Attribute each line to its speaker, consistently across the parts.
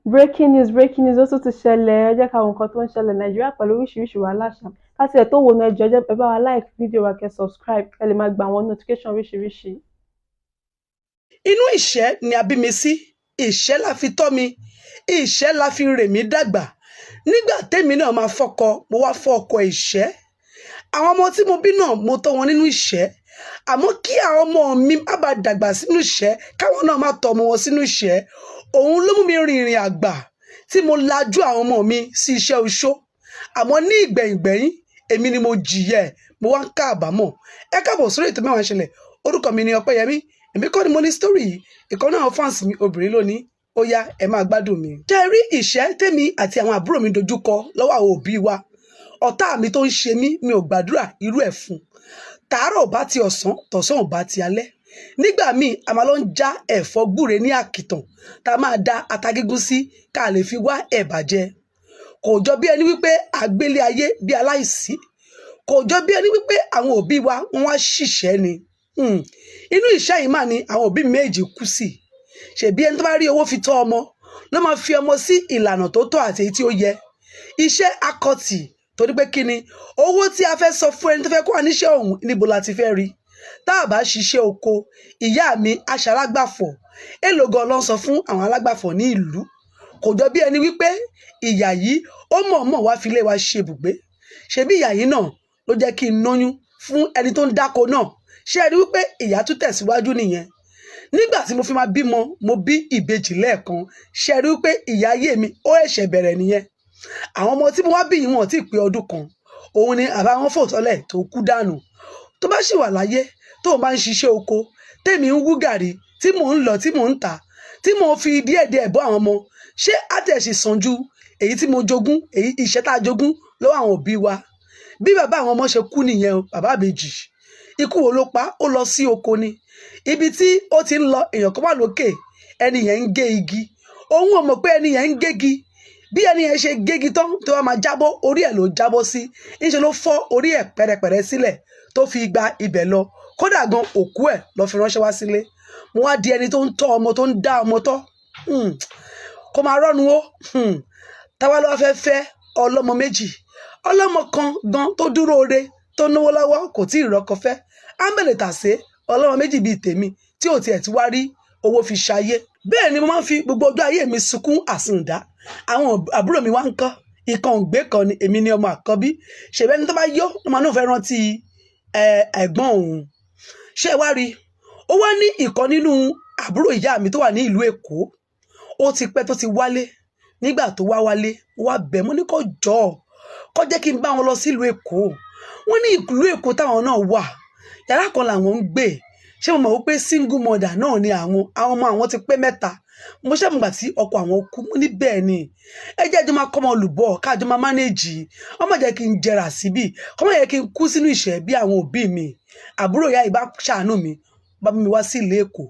Speaker 1: Breaking news, breaking news, ó tún ti ṣẹlẹ̀. Ẹ jẹ́ ká wo nǹkan tó ń ṣẹlẹ̀ Nàìjíríà pẹ̀lú oríṣiríṣi wàhálà ṣá. Ká tiẹ̀ tó wo náà, ẹ jọ̀ọ́, ẹ bá wa like fídíò wa, kẹ́ subscribe, ẹ lè máa gba àwọn notification oríṣiríṣi.
Speaker 2: Inú ìṣẹ́ ni a bí mi sí, ìṣẹ́ la fi tọ́ mi, ìṣẹ́ la fi rè mí dàgbà. Nígbà tèmi náà máa fọ́kọ, mo wá fọ́ ọkọ ìṣẹ́. Àwọn ọmọ tí mo bí náà, mo tọ́ wọn nínú ìṣẹ́. Àmọ́ kí àwọn ọmọ mi má bàa dàgbà sínú ìṣẹ́, káwọn náà má tọ́ ọmọ wọn sínú ìṣẹ́, òun ló mú mi rin ìrìn àgbà tí mo lajú àwọn ọmọ mi sí iṣẹ́ oṣó. Àmọ́ ní ìgbẹ̀yìngbẹ̀yìn, èmi ni mo jìyà ẹ̀, mo wá ń kábàámọ̀. Ẹ káàbọ̀ sórí ètò Mẹ́wàá Ṣẹlẹ̀. Orúkọ mi ni Ọpẹ́yẹmí. Èmi kọ́ ni mo ní story yìí, ìkan náà fans mi obìnrin lónìí. Ó yá, ẹ máa gbádùn mi. Ṣé ẹ rí ìṣẹ́ tèmi àti àwọn àbúrò mi dojú kọ lọ́wọ́ àwọn òbí wa? Ọ̀tá mi tó ń ṣe mí, mi ò gbàdúrà irú ẹ̀ fún. Tàárọ̀ ò bá ti ọ̀sán, tọ̀sán ò bá ti alẹ́. Nígbà míì, a máa lọ ń já ẹ̀fọ́ gbúre ní àkìtàn, tá a máa da ata gígún sí ká lè fi wá ẹ̀bà jẹ. Kò jọ bí ẹni wípé àgbélé ayé bí aláìsí, kò jọ bí ẹni wípé àwọn òbí wa wọ́n wá ṣìṣẹ́ ni. Inú ìṣẹ́ yìí mà ní àwọn òbí méjì kú sí. Ṣèbí ẹni tó bá rí owó fi tọ́ ọmọ ló máa fi ọmọ sí ìlànà tó tọ́ àti èyí tí ó yẹ. Iṣẹ́ akọtì, torí pé kí ni owó tí a fẹ́ sọ fún ẹni tó fẹ́ kó wa níṣẹ́ ọ̀hún? Níbo la ti fẹ́ rí tá a bá ṣiṣẹ́ oko? Ìyá mi aṣalágbàfọ̀, èlò gan ló ń sọ fún àwọn alágbàfọ̀ ní ìlú. Kò jọ bí ẹni wípé ìyà yìí, ó mọ̀ọ́mọ̀ wá fi ilé wa ṣe ibùgbé. Ṣebí ìyà yìí náà ló jẹ́ kí n lóyún fún ẹni tó ń dáko náà. Ṣé ẹ rí wípé ìyà tún tẹ̀síwájú nìyẹn? Nígbà tí mo fi máa bímọ, mo bí ìbejì lẹ́ẹ̀kan. Ṣé ẹ rí wípé ìyà ayé mi ó ẹ̀ṣẹ̀ bẹ̀rẹ̀ nìyẹn? Àwọn ọmọ tí mo wá bí yìí, wọn ò tí ì pé ọdún kan, òun ni àbá wọn fò tọ́lẹ̀ tó kú dànù. Tó bá sì wà láyé, tóun bá ń ṣiṣẹ́ oko, tèmi ń wú gàrí tí mò ń lọ, tí mò ń tà, tí mò ń fi díẹ̀díẹ̀ bọ́ àwọn ọmọ, ṣé àtẹ̀sí sàn ju èyí tí mo jogún, èyí ìṣẹ́ tá a jogún lọ́wọ́ àwọn òbí wa? Bí bàbá àwọn ọmọ ṣe kú nìyẹn o. Bàbá àbèjì, ikú wo ló pa? Ó lọ sí oko ni. Ibi tí ó ti ń lọ, èèyàn kan wà lókè, ẹni yẹn ń gé igi. Òun ò mọ̀ pé ẹni yẹn ń gégi. Bí ẹni yẹn ṣe gégi tán tó wá máa jábọ́, orí ẹ̀ ló jábọ́ sí. Ńṣe ló fọ́ orí ẹ̀ pẹ̀rẹ̀pẹ̀rẹ̀ sílẹ̀ tó fi gba ibẹ̀ lọ. Kódà gan, òkú ẹ̀ lọ fi ránṣẹ́ wá sílé. Mo wá di ẹni tó ń tọ́ ọmọ, tó ń dá ọmọ tọ́. Kó máa rọ́nu ó. Táwa ló wá fẹ́ fẹ́ ọlọ́mọ méjì? Ọlọ́mọ kan gan tó dúró re, tó náwó lọ́wọ́, kò tí ì rọ́kọ fẹ́. Ámbẹ̀lẹ̀ tàsé ọlọ́mọ méjì bíi tèmi tí ò tiẹ̀ ti wá rí owó fi ṣayé. Bẹ́ẹ̀ ni mo máa ń fi gbogbo ọjọ́ ayé mi sunkún àsundà. Àwọn àbúrò mi wá ń kọ́ ìkan ògbé kan ni. Èmi ni ọmọ àkọ́bí. Ṣèbẹ́ni tó bá yó ló máa náà fẹ́ rántí ẹ̀gbọ́n òun. Ṣé ẹ wá rí, ó wá ní ìkan nínú àbúrò ìyá mi tó wà ní ìlú Èkó. Ó ti pẹ́ tó ti wálé. Nígbà tó wá wálé, ó wá bẹ̀ mo ní kó jọ̀ọ́, kó jẹ́ kí n bá wọn lọ sílùú Èkó. Wọ́n ní ìlú Èkó táwọn náà wà, yàrá kan làwọn ń gbé. Ṣé mo mọ̀ wípé single mother náà ni àwọn? Àwọn ọmọ àwọn ti pé mẹ́ta. Mo ṣe mọ̀gbà tí ọkọ àwọn kú. Mo ní bẹ́ẹ̀ ni, ẹ jẹ́ ẹjọ́ máa kọ́ ọmọ olùbọ̀, káàjọ máa manage. Ọmọ jẹ́ kí n jẹrà síbí, kọ́mọ yẹ kí n kú sínú ìṣẹ́ bí àwọn òbí mi. Àbúrò ìyá yìí bá ṣàánú mi, bá mi wá sí ìlú Èkó.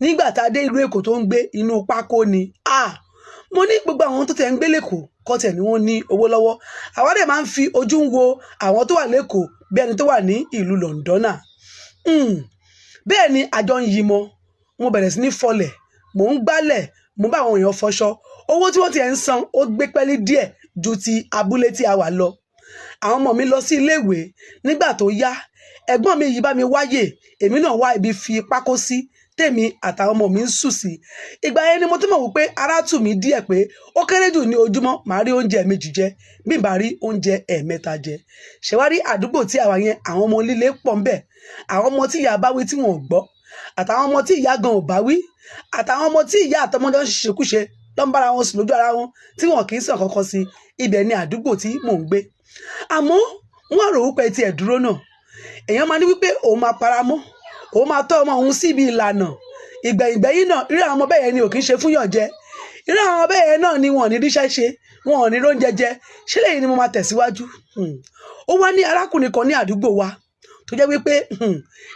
Speaker 2: Nígbà tá a dé ìlú Èkó, tó ń gbé inú pákó ni. Ah, mo ní gbogbo àwọn tó tẹ̀ ń gbé lẹ́kọ̀ọ́ kọ́ tẹ̀ ni wọ́n ní owó lọ́wọ́. Àwa dẹ̀ máa ń fi ojú ń wo àwọn tó wà lẹ́kọ̀ọ́ bí ẹni tó wà ní ìlú Lọ́ndọ́nà. Bẹ́ẹ̀ ni àjọ ń yí mọ́. Mo bẹ̀rẹ̀ sí ní fọlẹ̀, mò ń gbálẹ̀, mo bá àwọn èèyàn fọṣọ. Owó tí wọ́n ti ẹ̀ ń san, ó gbé pẹ́lí díẹ̀ ju ti abúlé tí a wà lọ. Àwọn ọmọ mi lọ sí iléèwé. Nígbà tó yá, ẹ̀gbọ́n mi yìí bá mi wáyè, èmi náà wá ibi fi pákó sí tèmi àtàwọn ọmọ mi ń sùn sí. Ìgbà yẹn ni mo tún mọ̀ wípé ara tù mí díẹ̀, pé ó kéré jù ní ojúmọ́, màá rí oúnjẹ méjì jẹ, bí n bá rí oúnjẹ ẹ̀ẹ̀mẹ́ta jẹ. Ṣèwárí àdúgbò tí àwa yẹn, àwọn ọmọ líle pọ̀ ńbẹ̀, àwọn ọmọ tí ìyá bá wí tí wọn ò gbọ́, àtàwọn ọmọ tí ìyá gan ò bá wí, àtàwọn ọmọ tí ìyá àtọmọdé ń ṣèkúṣe ló ń bára wọn sùn lójú ara wọn tí wọn kì í sàn kankan sí. Ibẹ̀ ni àdúgbò tí mò ń gbé. Àmọ́ wọ́n rò wípé tiẹ̀ dúró náà, èèyàn máa ní wípé òun máa paramọ́, òun máa tọ́ ọmọ òun síbi ìlànà. Ìgbẹ̀yìngbẹ̀yìn náà, irú àwọn ọmọ bẹ́ẹ̀ yẹn ni ò kì í ṣe fún yàn jẹ. Irú àwọn ọmọ bẹ́ẹ̀ yẹn náà ni wọn ò ní ríṣẹ́ ṣe, wọn ò ní róúnjẹ jẹ. Ṣé lẹ́yìn ni mo máa tẹ̀síwájú? Ó wá ní arákùnrin kan ní àdúgbò wa tó jẹ́ wípé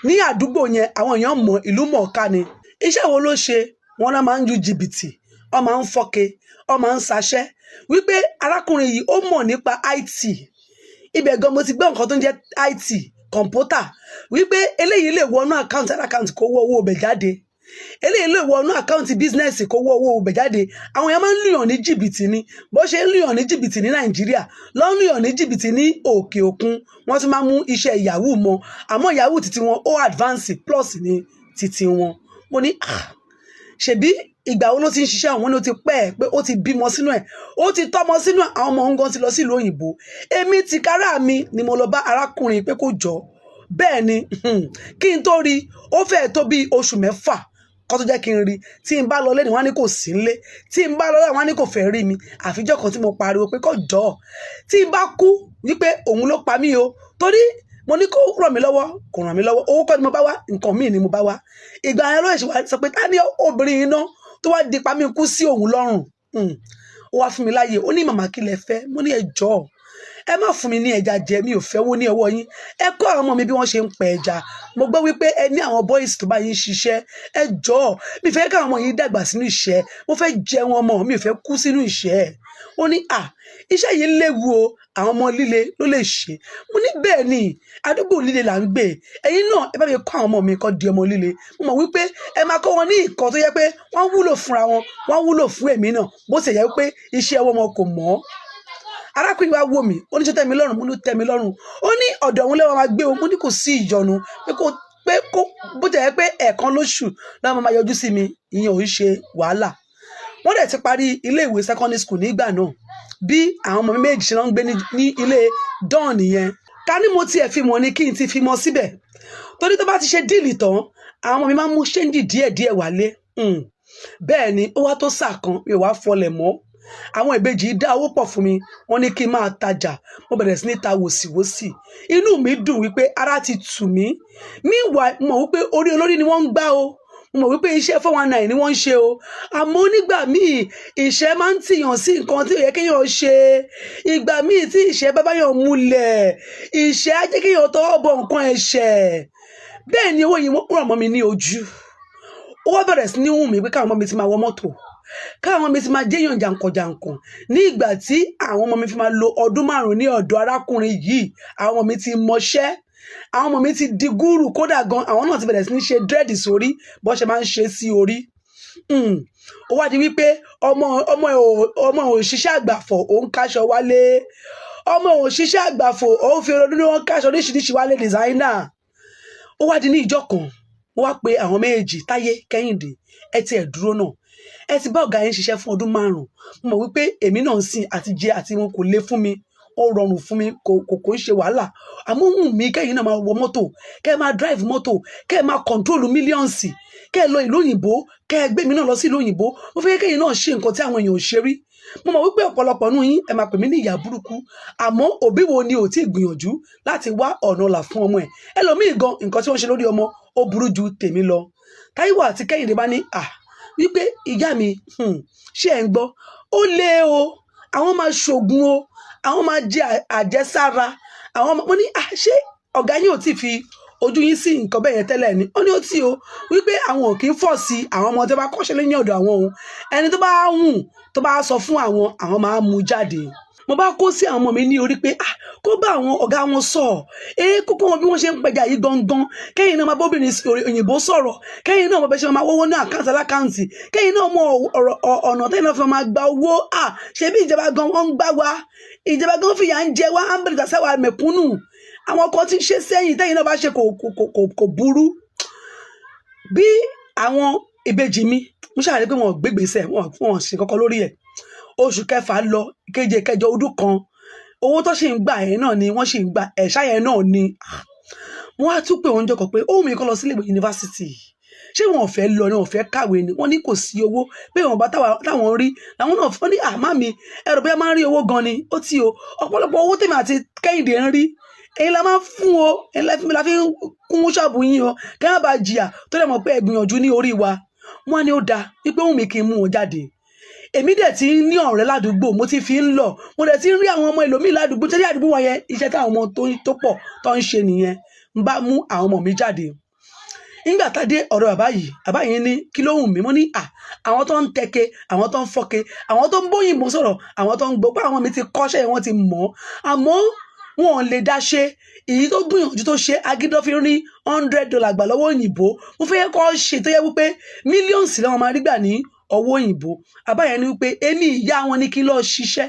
Speaker 2: ní àdúgbò yẹn, àwọn èèyàn mọ̀, ìlú mọ̀ọ́ká ni. Iṣẹ́ wo ló ṣe? Wọn náà máa ń ju jìbìtì, wọ́n máa ń fọ́ke, wọ́n máa ń ṣaṣẹ́. Wípé arákùnrin yìí, ó mọ̀ nípa IT. Ibẹ̀ gan mo ti gbọ́ nǹkan tó ń jẹ́ IT, kọ̀ǹpútà, wípé eléyìí lè wọnú account account kó wọ́ owó ibẹ̀ jáde. Eléyìí lè wọnú account business kó wọ́ owó ibẹ̀ jáde. Àwọn èèyàn máa ń lùyàn ní jìbìtì ni. Bó ṣe ń lùyàn ní jìbìtì ní Nàìjíríà ló ń lùyàn ní jìbìtì ní òkè òkun. Wọ́n tún máa ń mú iṣẹ́ yahoo mọ́, àmọ́ yahoo títí wọn ó advance plus ní títí wọn. Mo ní, ah, ṣebí ìgbà wo ló ti ń ṣiṣẹ́? Àwọn ní ó ti pẹ́ ẹ̀, pé ó ti bímọ sínú ẹ̀, ó ti tọ́mọ sínú ẹ̀, àwọn ọmọ òun gan ti lọ sílùú òyìnbó. Èmi tìkára mi ni mo lọ bá arákùnrin pé kó jọ. Bẹ́ẹ̀ ni, kí n tó rí, ó fẹ́ẹ̀ tó bí oṣù 6 kó tó jẹ́ kí n rí. Tí n bá lọ lẹ́nu, wọ́n á ní kò sí nílé. Tí n bá lọ lọ́wọ́, wọ́n á ní kò fẹ́ rí mi. Àfijọ́ kan tí mo pariwo pé kó jọ, tí n bá kú wípé òun ló pa mí o, torí mo ní kó ràn mí lọ́wọ́, kò ràn mí lọ́wọ́. Owó kọ́ ni mo bá wá, nǹkan míì ni mo bá wá. Ìgbà yẹn ló ṣe wá sọ pé ta ni obìnrin iná tó wá di pa mí kú sí òun lọ́rùn. Ó wá fún mi láàyè. Ó ní, màmá, kí lẹ fẹ́? Mo ní, ẹ jọ̀ọ́, ẹ má fún mi ní ẹja jẹ, mi ò fẹ́ wó ní ọwọ́ yín. Ẹ kọ́ àwọn ọmọ mi bí wọ́n ṣe ń pa ẹja. Mo gbọ́ wípé ẹ ní àwọn boys tó bá yín ṣiṣẹ́. Ẹ jọ̀ọ́, mi fẹ́ káwọn ọmọ yín dàgbà sínú ìṣẹ́. Mo fẹ́ jẹun ọmọ mi, ò fẹ́ kú sínú ìṣẹ́. Ó ní, à, iṣẹ́ yìí léwu o, àwọn ọmọ líle ló lè ṣe. Mo ní bẹ́ẹ̀ ni, àdúgbò líle là ń gbé. Ẹ̀yin náà ẹ bá mi kọ́ àwọn ọmọ mi kó di ọmọ líle. Mo mọ̀ wípé ẹ máa kọ́ wọn ní ìkọ́ tó yẹ pé wọ́n wúlò fúnra wọn, wọ́n wúlò fún èmi náà, bó ṣe yẹ pé iṣẹ́ ọwọ́ wọn kò mọ́. Arákùnrin wa wò mí, ó ní ṣe tẹ́ mi lọ́rùn? Mo ní ó tẹ́ mi lọ́rùn. Ó ní ọ̀dọ̀ òun lẹ́wọ̀n máa gbé o. Mo ní kò sí ìyọnu, pé kó bó jẹ́ pé ẹ̀ẹ̀kan lóṣù lọ́wọ́ máa yọjú sí mi, ìyẹn ò ń ṣe wàhálà. Wọ́n dẹ̀ ti parí ilé ìwé secondary school nígbà náà. Bí àwọn ọmọ mi méjì ṣe lọ ń gbé ní ilé don yẹn, ká ní mo tiẹ̀ fi mọ̀ ni, kí n ti fi mọ̀ síbẹ̀, torí tó bá ti ṣe deal tán, àwọn ọmọ mi máa ń mú change díẹ̀díẹ̀ wálé. Bẹ́ẹ̀ ni ó wá tó sáà kan, mi ò wá fọlẹ̀ mọ́. Àwọn ìbejì dá owó pọ̀ fún mi, wọ́n ní kí n máa tajà. Mo bẹ̀rẹ̀ sí ní ta wòsíwòsì. Inú mi dùn wípé ara ti tù mí. Meanwhile, mo mọ̀ wípé orí olórí ni wọ́n ń gbá o. Mo mọ̀ wípé iṣẹ́ 419 ni wọ́n ń ṣe o. Àmọ́ nígbà míì, ìṣẹ́ máa ń tìyàn sí nǹkan tí ò yẹ kéèyàn ṣe. Ìgbà míì tí ìṣẹ́ bá báyàn múlẹ̀, ìṣẹ́ á jẹ́ kéèyàn tọwọ́ bọ nǹkan ẹ̀ṣẹ̀. Bẹ́ẹ̀ ni owó yìí wọ́n ràn mọ́ mi ní ojú. Ó wá bẹ̀rẹ̀ sí ní wù mí pé káwọn ọmọ mi ti máa wọ mọ́tò, káwọn ọmọ mi ti máa jẹ́yàn jàǹkànjàǹkàn. Ní ìgbà tí àwọn ọmọ mi fi máa lo ọdún 5 ní ọ̀dọ̀ arákùnrin yìí, àwọn ọmọ mi ti mọṣẹ́, àwọn ọmọ mi ti di gúrù. Kódà gan, àwọn náà ti bẹ̀rẹ̀ sí ní ṣe dread sórí, bó ṣe máa ń ṣe sí orí. Ó wá di wípé ọmọ ò ṣiṣẹ́ àgbàfọ̀, òun káṣọ wálé. Ọmọ ò ṣiṣẹ́ àgbàfọ̀, òun fi ọdún ní wọn káṣọ oríṣiríṣi wálé, designer. Ó wá di ní ìjọ kan, mo wá pe àwọn méjèèjì, Táyé, Kẹ́hìndé, ẹ ti ẹ̀ dúró náà, ẹ ti bá ọ̀gá yín ṣiṣẹ́ fún ọdún 5. Mo mọ̀ wípé èmi náà ń sìn àti jẹ àti mu kò le fún mi, ó rọrùn fún mi, kò ń ṣe wàhálà. Àmọ́ wù mí kẹ́yìn náà máa wọ mọ́tò, kẹ́ ẹ máa drive mọ́tò, kẹ́ ẹ máa control millions, kẹ́ ẹ lọ ìlú òyìnbó, kẹ́ ẹ gbé mi náà lọ sí ìlú òyìnbó. Mo fẹ́ kẹ́yìn náà ṣe nǹkan tí àwọn èèyàn ò ṣe rí. Mo mọ̀ wípé ọ̀pọ̀lọpọ̀ nínú yín, ẹ máa pè mí ní ìyá burúkú, àmọ́ òbí wo ni ò tí ì gbìyànjú láti wá ọ̀nà ọ̀la fún ọmọ ẹ̀? Ẹlòmíì gan, nǹkan tí wọ́n ṣe lórí ọmọ ó burú ju tèmi lọ. Táíwò àti Kẹ́hìndé bá ní, à, wípé ìyá mi, ṣé ẹ̀ ń gbọ́? Ó lé o, àwọn máa ṣògùn o, àwọn máa jẹ àjẹsára àwọn ọmọ. Mo ní, à, ṣé ọ̀gá yín ò tí fi ojú yín sí nǹkan bẹ́ẹ̀ yẹn tẹ́lẹ̀ ni? Ó ní ó tí o, wípé àwọn ò kí ń fọ̀ sí àwọn ọmọ tó bá kọ́ṣẹ́ lẹ́yìn ọ̀dọ̀ àwọn òun. Ẹni tó bá wùn, tó bá sọ fún àwọn, àwọn máa mú jáde. Mo bá kó sí àwọn ọmọ mi ní orí pé, ah, kó bá àwọn ọ̀gá wọn sọ ẹ, kókó wọn bí wọ́n ṣe ń pẹja yìí gangan, kẹ́yìn náà máa bóbìnrin òyìnbó sọ̀rọ̀, kẹ́yìn náà mọ bẹ́ẹ̀ ṣe máa wọ́wọ́ ní account aláccount, kẹ́yìn náà mọ ọ̀rọ̀ ọ̀nà tẹ́yìn náà fi máa gba owó. Ah, ṣebí ìjọba gan wọ́n ń gbá wa, ìjọba gan fìyà ń jẹ wá, á ń bẹ̀rẹ̀ tàṣà mẹ̀kúnnù. Àwọn kan tí ń ṣe sẹ́yìn, tẹ́yìn náà bá ṣe kò burú. Bí àwọn ìbejì mi, mo ṣàlàyé pé wọn ò gbégbèsè, wọn ò ṣe kankan lórí ẹ̀. Oṣù 6 lọ, keje, kẹjọ, ọdún kan, owó tó ṣì ń gbà yẹn náà ni wọ́n ṣì ń gbà, ẹ̀ṣá yẹn náà ni. Wọ́n á tún pè wọ́n jọkọ̀ pé ó wù mí kó lọ sílé ìwé yunifásitì, ṣé wọn ò fẹ́ lọ ni? Wọn ò fẹ́ kàwé ni? Wọ́n ní kò sí owó, pé ìwọ̀nba táwọn rí làwọn náà. Wọ́n ní, àmá mi, ẹrù bóyá máa ń rí owó gan ni ó tí o. Ọ̀pọ̀lọpọ̀ owó tèmi àti Kẹ́hìndé ń rí, èyí la máa ń fún o, èyí la fi ń kún ṣọ́ọ̀bù yín o, kí wọ́n bá jìyà tó lè mọ̀ pé ẹ gbìyànjú ní orí wa. Wọ́n á ní ó dáa, wípé wù mí kí n mú wọn jáde. Èmi dẹ̀ ti ń ní ọ̀rẹ́ ládùúgbò, mo ti fi ń lọ, mo dẹ̀ ti ń rí àwọn ọmọ ẹlòmíì ládùúgbò tẹ́lẹ̀ àdúgbò wọn yẹn, iṣẹ́ táwọn ọmọ tó pọ̀ tó ń ṣe nìyẹn. Ń bá mú àwọn ọmọ mi jáde. Nígbà tá a dé ọ̀dọ̀ bàbá yìí, bàbá yìí ní kí ló wù mí? Mo ní, à, àwọn tó ń tẹ̀kẹ́, àwọn tó ń fọ́kẹ́, àwọn tó ń bóyìnbó sọ̀rọ̀, àwọn tó ń gbọ́ pé àwọn mi ti kọ́ṣẹ́ yẹn, wọ́n ti mọ̀ ọ́. Àmọ́ Wọn ò lè dá ṣe. Èyí tó gbìyànjú tó ṣe agídọ́ fi rí $100 gbà lọ́wọ́ òyìnbó. Mo fẹ́ kọ́ ṣe tó yẹ wípé millions làwọn máa rí gbà ní ọwọ́ òyìnbó. Àbáyẹn ni wípé èmi ìyá wọn ní kí n lọ́ọ́ ṣiṣẹ́,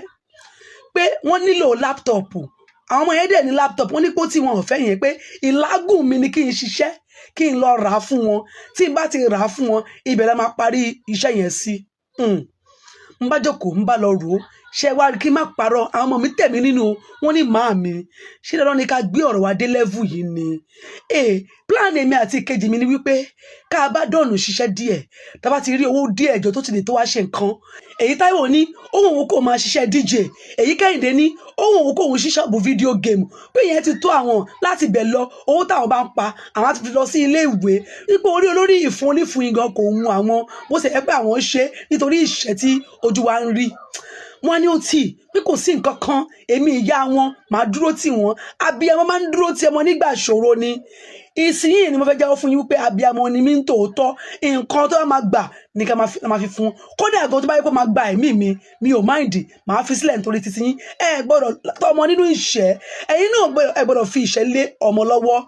Speaker 2: pé wọ́n nílò laptop. Àwọn ọmọ yẹn dẹ̀ ní laptop. Wọ́n ní pé ó tí wọn ò fẹ́ yẹn, pé ìlágùn mi ni kí n ṣiṣẹ́, kí n lọ rà á fún wọn. Tí n bá ti rà á fún wọn, ibẹ̀ la máa parí iṣẹ́ yẹn sí. N bá jókòó, n bá lọ rò ó. Ṣé wá rí, kí n má parọ́, àwọn ọmọ mi tẹ̀mí nínú wọn ní màá mi. Ṣé dandan ni ká gbé ọ̀rọ̀ wa dé level yìí ni? Ee, plan èmi àti ìkejì mi ni wípé ká a bá dọ̀nù ṣiṣẹ́ díẹ̀, tá a bá ti rí owó díẹ̀ jọ tó ti lè tó wá ṣe nǹkan. Èyí Táíwò ní òun òun kò máa ṣiṣẹ́ DJ. Èyí Kẹ́hìndé ní òun òun kò òun ṣí ṣọ́ọ̀bù video game, pé ìyẹn ti tó àwọn láti bẹ̀ lọ. Owó táwọn bá ń pa, àwọn á ti fi lọ sí ilé ìwé, wípé orí olórí ìfún onífun igan kò hun àwọn, bó ṣe yẹ pé àwọn ṣe nítorí ìṣẹ́ tí ojú wa ń rí. Wọ́n ní ó tì pé kò sí nǹkan kan, èmi ìyá wọn máa dúró tì wọ́n. Abiyamọ máa ń dúró tì ọmọ nígbà ṣòro ni. Ìsinyìí ni mo fẹ́ jẹ́wọ́ fún yín wípé abiyamọ ni mí ń tòótọ́. Nǹkan tó bá máa gbà ní ká máa fi fún. Kódà gan tó bá yẹ kó máa gba ẹ̀mí mi, mi ò mind, máa fi sílẹ̀ nítorí títí yín. Ẹ gbọ́dọ̀ tọ́ ọmọ nínú ìṣẹ́, ẹ̀yin náà ẹ gbọ́dọ̀ fi ìṣẹ́ lé ọmọ lọ́wọ́.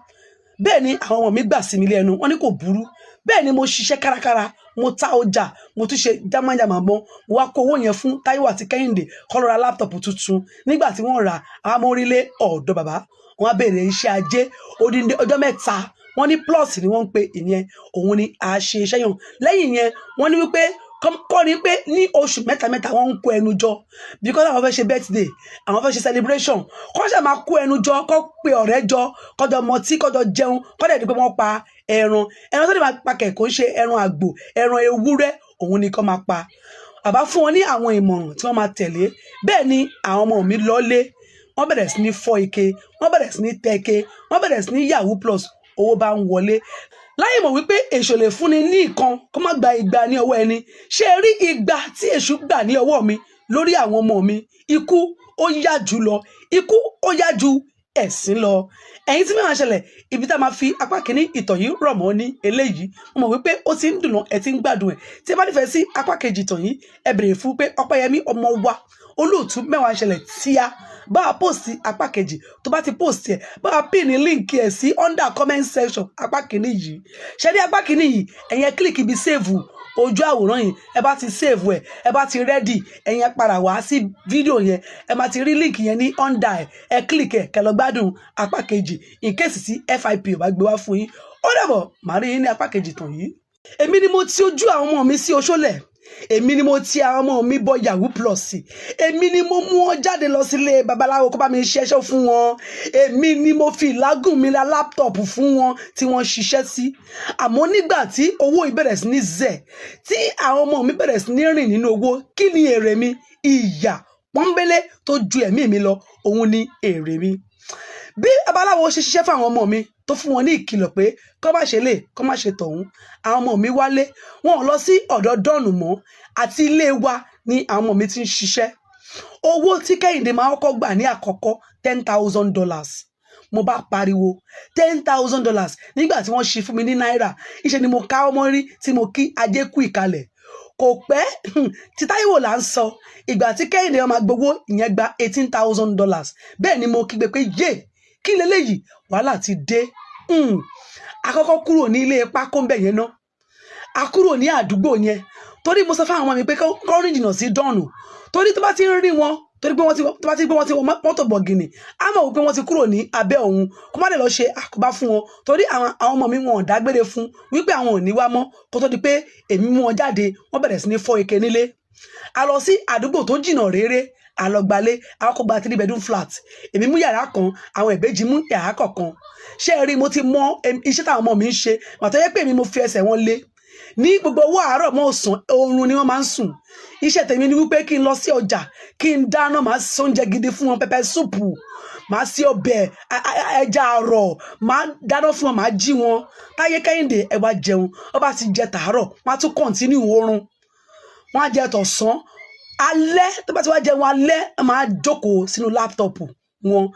Speaker 2: Bẹ́ẹ̀ ni àwọn ọmọ mi gbà sí mi lẹ́nu, wọ́n ní kò burú. Bẹ́ẹ̀ ni mo ṣiṣẹ́ kárakára, mo ta ọjà, mo tún ṣe jámájámá mọ́. Mo wá kó owó yẹn fún Táíwò àti Kẹ́hìndé kó lọ ra laptop tuntun. Nígbà tí wọ́n rà á, amórílé ọ̀dọ̀ bàbá wọn á bẹ̀rẹ̀ iṣẹ́ ajé odindi ọjọ́ 3. Wọ́n ní plus ni wọ́n ń pe ìyẹn, òun ni a ṣe iṣẹ́ yàn. Lẹ́yìn yẹn, wọ́n ní wípé kọ́ ni pé ní oṣù mẹ́ta mẹ́ta wọ́n ń kó ẹnu jọ, because àwọn fẹ́ ṣe birthday, àwọn fẹ́ ṣe celebration, kọ́ ṣe máa kó ẹnu jọ, kọ́ pe ọ̀rẹ́ jọ, kọ́jọ mọtí, kọ́jọ jẹun, kọ́ dẹ̀ di pé wọ́n pa ẹran. Ẹran tó lè máa pa kẹ̀ kó ń ṣe ẹran àgbò, ẹran ewúrẹ́ òun ni kọ́ máa pa. Bàbá fún wọn ní àwọn ìmọ̀ràn tí wọ́n máa tẹ̀lé. Bẹ́ẹ̀ ni àwọn ọmọ mi lọ́lé, wọ́n bẹ̀rẹ̀ sí ní fọ́ ike, wọ́n bẹ̀rẹ̀ sí ní tẹ ike, wọ́n bẹ̀rẹ̀ sí ní yahoo plus. Owó bá ń wọlé láyé. Mọ̀ wípé èṣù lè fúnni ní nǹkan kó má gba igba ní ọwọ́ ẹni. Ṣé ẹ rí igba tí èṣù gbà ní ọwọ́ mi lórí àwọn ọmọ mi? Ikú ó yá jù lọ, ikú ó yá ju ẹ̀sín lọ. Ẹ̀yin tí mẹ́wàá ṣẹlẹ̀, ibi tá a máa fi apá kìíní ìtàn yìí rọ̀ mọ́ ní eléyìí. Mo mọ̀ wípé ó ti ń dùn lọ, ẹ ti ń gbádùn ẹ̀. Tí ẹ bá nífẹ̀ẹ́ sí apá kejì ìtàn yìí, ẹ bèrè fún pé Ọpẹ́yẹmí ọmọ wa olóòtú mẹ́wàá ṣẹlẹ̀ tíá bá a post apá kejì. Tó bá ti post ẹ̀, bá a pin ní link ẹ̀ sí under comment section apá kìíní yìí. Ṣe ní apá kìíní yìí, ẹ̀yin ẹ click ibi save ojú àwòrán yìí. Ẹ bá ti save ẹ, ẹ bá ti ready, ẹ̀yin ẹ padà wá sí fídíò yẹn, ẹ máa ti rí link yẹn ní under ẹ. Ẹ click ẹ, kẹ́ lọ gbádùn apá kejì, in case tí FIP ò bá gbé wá fún yín. Ó dàbọ̀, màá rí yín ní apá kejì tàn yìí. Èmi ni mo ti ojú àwọn ọmọ mi sí oṣólẹ̀, èmi ni mo ti àwọn ọmọ mi bọ yahoo plus, èmi ni mo mú wọn jáde lọ sílé babaláwo kó bá mi ṣiṣẹ́ fún wọn, èmi ni mo fi ìlágùn mi ra laptop fún wọn tí wọ́n ṣiṣẹ́ sí. Àmọ́ nígbà tí owó yìí bẹ̀rẹ̀ sí ní zẹ̀, tí àwọn ọmọ mi bẹ̀rẹ̀ sí ní rìn nínú owó, kí ni èrè mi? Ìyà pọ́nbélé tó ju ẹ̀mí mi lọ, òun ni èrè mi. Bí babaláwo ṣe ṣiṣẹ́ fún àwọn ọmọ mi, tó fún wọn ní ìkìlọ̀ pé kọ́ má ṣe lè kọ́ má ṣe tọ̀hún, àwọn ọmọ mi wálé, wọn ò lọ sí ọ̀dọ̀ dọ́ọ̀nù mọ́. Àti ilé wa ni àwọn ọmọ mi ti ń ṣiṣẹ́. Owó tí Kẹ́hìndé máa kọ́kọ́ gbà ní àkọ́kọ́, $10,000. Mo bá pariwo, $10,000! Nígbà tí wọ́n ṣí fún mi ní náírà, ìṣe ni mo ká ọmọ rí tí mo kí ajé kú ìkalẹ̀. Kò pẹ́ tí Táíwò là ń sọ, ìgbà tí Kẹ́hìndé máa gbowó ìyẹn, gba $18,000. Bẹ́ẹ̀ ni mo kígbe pé yé, kí leléyìí? Wàhálà ti dé. Àkọ́kọ́ kúrò ní ilé pákó ńbẹ̀ yẹn ná, a kúrò ní àdúgbò yẹn, torí mo sọ fún àwọn ọmọ mi pé kọ́ rìn jìnnà sí dọ́ọ̀nù, torí tó bá ti ń rí wọn, torí pé wọ́n ti tó bá ti pé wọ́n ti wọ mọ́tò bọ̀gìnì, á mọ̀ wípé wọ́n ti kúrò ní abẹ́ òun, kó má lè lọ ṣe àkóbá fún wọn, torí àwọn ọmọ mi wọn ò dágbére fún wípé àwọn ò ní wá mọ́. Kó tó di pé èmi mú wọn jáde, wọ́n bẹ̀rẹ̀ sí ní fọ́ ike nílé. A lọ sí àdúgbò tó jìnnà réré, a lọ gbalé. A kọ́kọ́ gba three bedroom flat. Èmi mú yàrá kan, àwọn ìbejì mú yàrá kọ̀ọ̀kan. Ṣé ẹ rí, mo ti mọ iṣẹ́ táwọn ọmọ mi ń ṣe màtọ́ yẹ pé èmi mo fi ẹsẹ̀ wọn lé ní gbogbo owó àárọ̀ mọ́ ọ̀sán, oorun ni wọ́n máa ń sùn. Iṣẹ́ tèmi ni wípé kí n lọ sí ọjà, kí n dáná, màá ṣe oúnjẹ gidi fún wọn, pepper soup, màá sí ọbẹ̀ ẹja àrọ̀, màá dáná fún wọn, màá jí wọn, "Táyé, Kẹ́hìndé, ẹ wá jẹun." Wọ́n bá ti jẹ tàárọ̀, wọ́n á tún continue oorun, wọ́n á jẹ tọ̀sán, alẹ́. Tó bá ti wá jẹun alẹ́, wọ́n máa jókòó sínú laptop wọn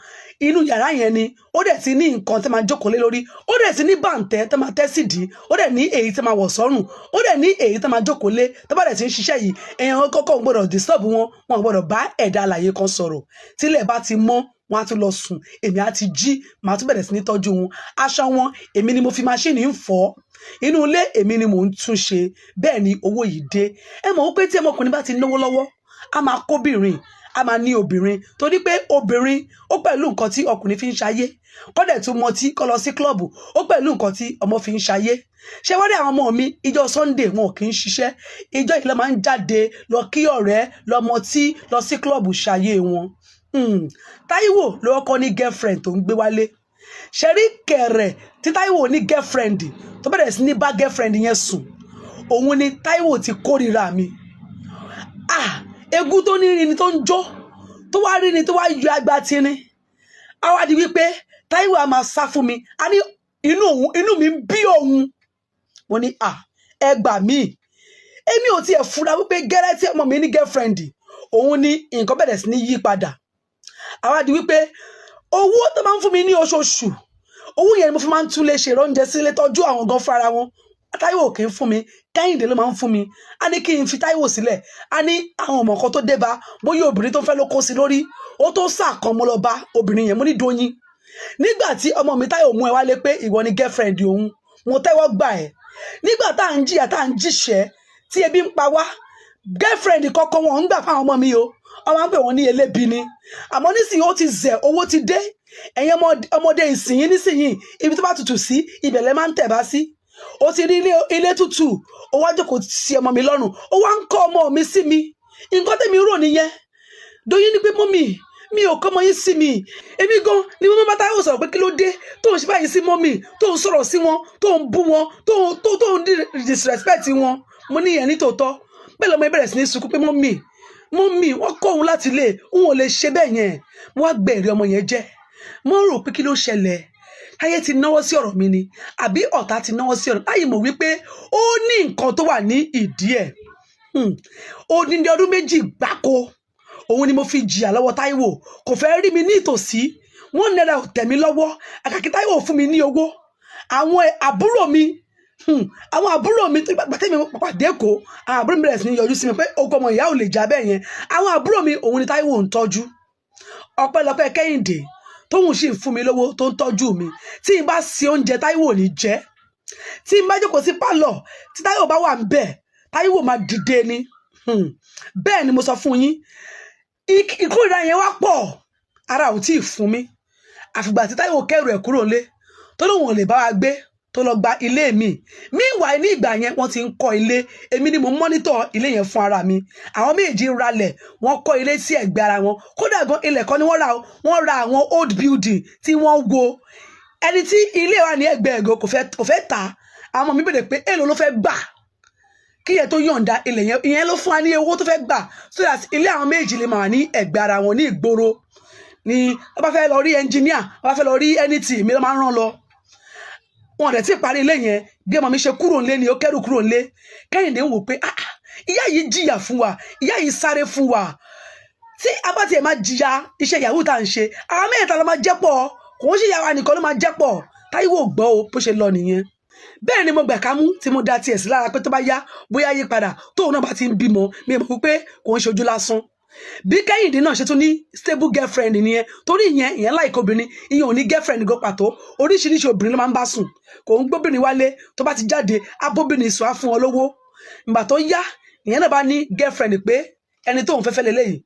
Speaker 2: inú yàrá yẹn ni. Ó dẹ̀ ti ní nǹkan tí máa jókòó lé lórí, ó dẹ̀ ti ní bàǹtẹ́ tó máa tẹ́ sídìí, ó dẹ̀ ní èyí tí máa wọ̀ sọ́rùn, ó dẹ̀ ní èyí tí máa jókòó lé. Tó bá dẹ̀ ti ń ṣiṣẹ́ yìí, èèyàn kọ́kọ́ gbọ́dọ̀ disturb wọn, wọn gbọ́dọ̀ bá ẹ̀dá alààyè kan sọ̀rọ̀. Tílẹ̀ bá ti mọ́, wọ́n á Wọ́n á tún lọ sùn, èmi á ti jí, màá tún bẹ̀rẹ̀ sí ní tọ́jú wọn. Aṣọ wọn, èmi ni mo fi machine ń fọ̀. Inú ilé, èmi ni mò ń tún ṣe. Bẹ́ẹ̀ ni owó yìí dé. Ẹ mọ̀ wípé tí ọmọkùnrin bá ti náwó lọ́wọ́, a máa kóbìnrin, a máa ní obìnrin, torí pé obìnrin ó pẹ̀lú nǹkan tí ọkùnrin fi ń ṣayé. Kọ́dẹ̀ tún mọtí, kọ́ lọ sí club, ó pẹ̀lú nǹkan tí ọmọ fi ń ṣayé. Ṣé wọ́n rí àwọn ọmọ mi, ìjọ Sunday wọn ò kì í ṣiṣẹ́. Ìjọ yìí ló máa ń jáde lọ kí ọ̀rẹ́, lọ mọtí, lọ sí club, ṣayé wọn. Táíwò ló kọ́kọ́ ní girlfriend tó ń gbé wálé. Ṣe rí kẹ̀rẹ̀ tí Táíwò ní girlfriend, tó bẹ̀rẹ̀ sí ní bá girlfriend yẹn sùn, òun ni Táíwò ti kórìíra mi. Ah, egún tó ní rí ni tó ń jó, tó wá rí ni tó wá yọ agba tirin. Á wá di wípé Táíwò á máa sá fún mi, a ní inú òun, inú mi ń bí òun. Mo ní, "À, ẹ gbà mí." Èmi ò tiẹ̀ fura wípé gẹ́rẹ́ tí ọmọ mi ní girlfriend, òun ni nǹkan bẹ̀rẹ̀ sí ní yí padà. Àwa di wípé owó tó máa ń fún mi ní oṣooṣù, owó yẹn ni mo fi máa ń tún lè ṣe oúnjẹ sílé, tọ́jú àwọn gan fara wọn. Táíwò kì í fún mi, Kẹ́hìndé ló máa ń fún mi. A ní kí n fi Táíwò sílẹ̀, a ní àwọn ọmọ kan tó dé bá, bóyá obìnrin tó fẹ́ ló kó sí lórí. Ó tó sáà kan, mo lọ bá obìnrin yẹn, mo ní, "Doyin, nígbà tí ọmọ mi Táíwò mú ẹ wálé pé ìwọ ni girlfriend òun, mo tẹ́wọ́ gbà ẹ́. Nígbà tá à ń jìyà, tá à ń jìṣẹ́, tí ebi ń pa wá, girlfriend kọ́kọ́ wọn ń gbà fáwọn ọmọ mi o, wọ́n máa ń pè wọ́n ní elébi ni. Àmọ́ nísìnyí, ó ti zẹ̀, owó ti dé. Ẹ̀yin ọmọdé ìsìnyí nísìnyí, ibi tó bá tutù sí, ibẹ̀ lẹ máa ń tẹ̀ bá sí. Ó ti rí ilé tútù, ó wá jókòó sí ọmọ mi lọ́rùn, ó wá ń kọ́ ọmọ mi sí mi. Nǹkan tẹ̀mí rò nìyẹn." Doyin ní pé, "Mummy, mi ò kọ́ ọmọ yín sí mi. Èmi gan ni mo bá Táíwò sọ̀rọ̀ pé kí ló dé tó ń ṣe báyìí sí mummy, tó ń sọ̀rọ̀ sí wọn, tó ń bú wọn, tó ń disrespect wọn." Mo ní ìyẹn ní tòótọ́. Bẹ́ẹ̀ lọ́mọ yẹn bẹ̀rẹ̀ sí ní sunkún pé, "Mummy, mummy, wọ́n kọ́ òun láti lè, òun ò lè ṣe bẹ́ẹ̀ yẹn." Mo wá gbẹ̀rí ọmọ yẹn jẹ́. Mo rò pé kí ló ṣẹlẹ̀? Ayé ti náwó sí ọ̀rọ̀ mi ni, àbí ọ̀tá ti náwó sí ọ̀rọ̀ láyé? Mọ̀ wípé ó ní nǹkan tó wà ní ìdí ẹ̀. Odindi ọdún 2 gbáko òun ni mo fi jìyà lọ́wọ́ Táíwò. Kò fẹ́ rí mi ní ìtòsí. ₦1 ò tẹ̀ mí lọ́wọ́. Àkàkí Táíwò fún mi ní owó, àwọn àbúrò mi, àwọn àbúrò mi tó gbàtẹ́ mi pàdé kó, àwọn àbúrò mi bẹ̀rẹ̀ sí ní yọjú sí mi pé okò ọmọ ìyá ò lè já bẹ́ẹ̀ yẹn. Àwọn àbúrò mi, òun ni Táíwò ń tọ́jú. Ọpẹ́lọpẹ́ Kẹ́hìndé tóun sì ń fún mi lówó, tó ń tọ́jú mi. Tí n bá ṣe oúnjẹ, Táíwò ò ní jẹ. Tí n bá jókòó sí pálọ̀, tí Táíwò bá wà ń bẹ̀, Táíwò máa dìde ni. Bẹ́ẹ̀ ni mo sọ fún yín. Ìkórìíra yẹn wá pọ̀, ara ò tí ì fún mi, àfìgbà tí Táíwò kẹrù ẹ̀ kúrò lé, tó lóun ò lè bá wa gbé, tó lọ gba ilé mi. Meanwhile, ní ìgbà yẹn, wọ́n ti ń kọ́ ilé. Èmi ni mo ń monitor ilé yẹn fún ara mi. Àwọn méjì ralẹ̀, wọ́n kọ́ ilé sí ẹ̀gbẹ́ ara wọn. Kódà gan, ilẹ̀ kan ni wọ́n rà o. Wọ́n ra àwọn old building tí wọ́n wo. Ẹni tí ilé wa ní ẹ̀gbẹ́ ẹ̀gọ́ kò fẹ́ tà á. Àwọn ọmọ mi bèrè pé èèlò ló fẹ́ gbà kí yẹn tó yọ̀ǹda ilẹ̀ yẹn. Ìyẹn ló fún wa ní owó tó fẹ́ gbà, so that ilé àwọn méjì lè máa wà ní ẹ̀gbẹ́ ara wọn ní ìgboro. Ni wọ́n bá fẹ́ lọ rí engineer, wọ́n bá fẹ́ lọ rí anything, mi ló máa ń rán lọ. Wọn dẹ̀ tí parí ilé yẹn. Bí ọmọ mi ṣe kúrò nílé ni ó kẹ́rù kúrò nílé. Kẹ́hìndé ń wò pé, "Ah ah, ìyá yìí jìyà fún wa, ìyá yìí sáré fún wa. Tí a bá tiẹ̀ máa jìyà iṣẹ́ yahoo tá à ń ṣe, àwọn mẹ́ta ló máa jẹ́ pọ̀, kò ń ṣe ìyá wa nìkan ló máa jẹ́ pọ̀." Táíwò gbọ́ o. Bó ṣe lọ nìyẹn. Bẹ́ẹ̀ ni mo gbà kámú tí mo da tiẹ̀ sí lára pé tó bá yá, bóyá yí padà, tóun náà bá ti ń bímọ. Mi mọ̀ pé kò ń ṣojú lásán. Bí Kẹ́hìndé náà ṣe tún ní stable girlfriend nìyẹn, torí ìyẹn láìka obìnrin, ìyẹn ò ní girlfriend gan pàtó. Oríṣiríṣi obìnrin ló máa ń bá sùn. Kò ń gbóbìnrin wálé. Tó bá ti jáde, abóbìnrin sùn, á fún wọn lówó. Ìgbà tó yá, ìyẹn náà bá ní girlfriend pé ẹni tóun fẹ́ fẹ́ lélẹ́yìí.